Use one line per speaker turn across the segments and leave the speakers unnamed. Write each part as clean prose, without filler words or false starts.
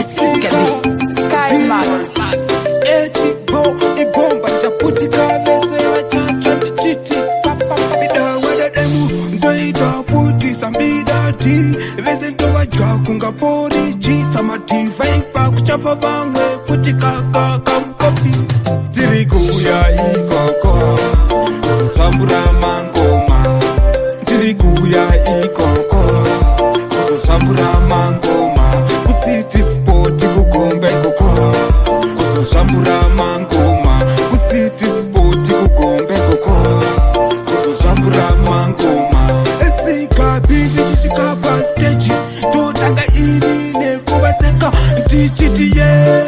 Sika
Sky Max.
Echibo ibhomba richaputika, vese vachatsva ndichiti idawadademu ndoita futi sambidati, vese ndovadya kunga poriji samativaipa kuchafa vamwe futi kakakamukopi. Tiri kuuya ikoko kuzosambura mangoma, tiri kuuya ikoko kuzosambura mangoma, kuCity Sport kuGombe ikoko kuzosambura mangoma, kuCity Sport kuGombe ikoko kuzosambura mangoma. Esikabi ndichisvika pastage, totanga ini nekuvaseka ndichiti ye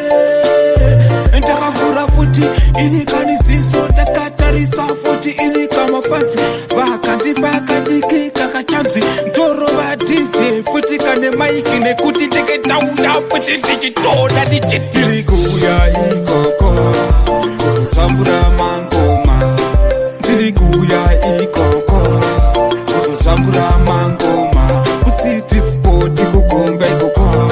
ndakavhura futi ini kaniziso, ndakatarisa futi ini kamafans, vakandipa kadiki kakachanzi, ndorova DJ futi kane mic nekuti ndiketauya futi ndichitoda ndichitiri kuuya ikoko kuzosambura mangoma, ndiri kuuya ikoko kuzosambura mangoma, kuCity Sport kuGombe ikoko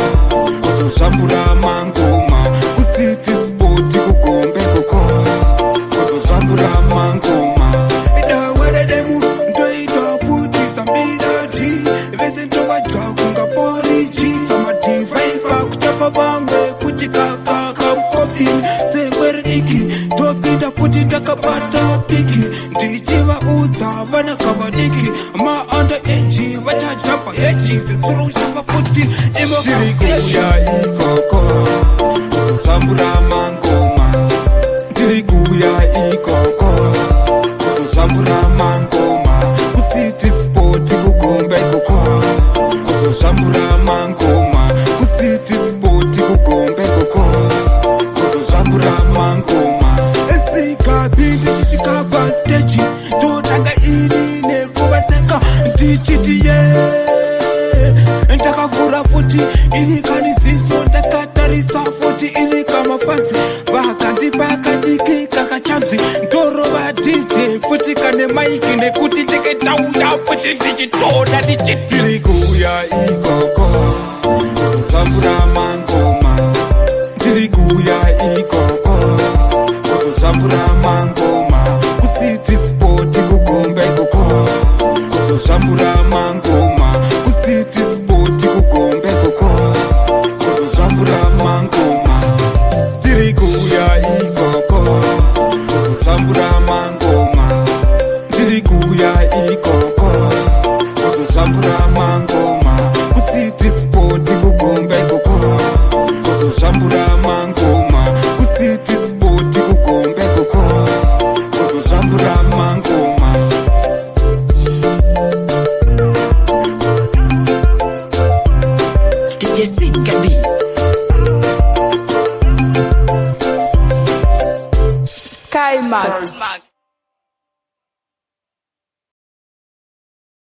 kuzosambura mangoma, kuCity Sport kuGombe ikoko kuzosambura mangoma. Idaweredemu ndoita futi sambidati, vese ndovadya kunga poriji samativaipa kuchafa vamwe futi kakakamukopi sekwere diki, topinda futi ndakabata piki ndichivaudza vana kavadiki maanda eji vachajamba heji setsurushamba futi. Tiri kuuya ikoko kuzosambura mangoma, ndiri kuuya ikoko kuzosambura mangoma, kuCity Sport kuGombe ikoko kuzosambura mangoma, kuCity Sport kuGombe ikoko kuzosambura mangoma. Esikabi ndichisvika pastage, totanga ini nekuvaseka ndichiti ye ndakavhura futi ini kaniziso, ndakatarisa futi ini kamafans, vakandipa kadiki kakachanzi, ndorova DJ futi kane mic nekuti ndiketauya futi ndichitoda ndichitiri kuuya ikoko kuzosambura mangoma, ndiri kuuya ikoko kuzosambura mangoma, kuCity Sport kuGombe ikoko kuzosambura mangoma, kuCity Sport kuGombe ikoko kuzosambura mangoma. Tiri kuuya ikoko kuzosambura mangoma, ndiri kuuya ikoko kuzosambura mangoma, kuCity Sport kuGombe ikoko kuzosambura mangoma, kuCity Sport kuGombe ikoko kuzosambura mangoma.
DJ Sikabi.
Sky Max.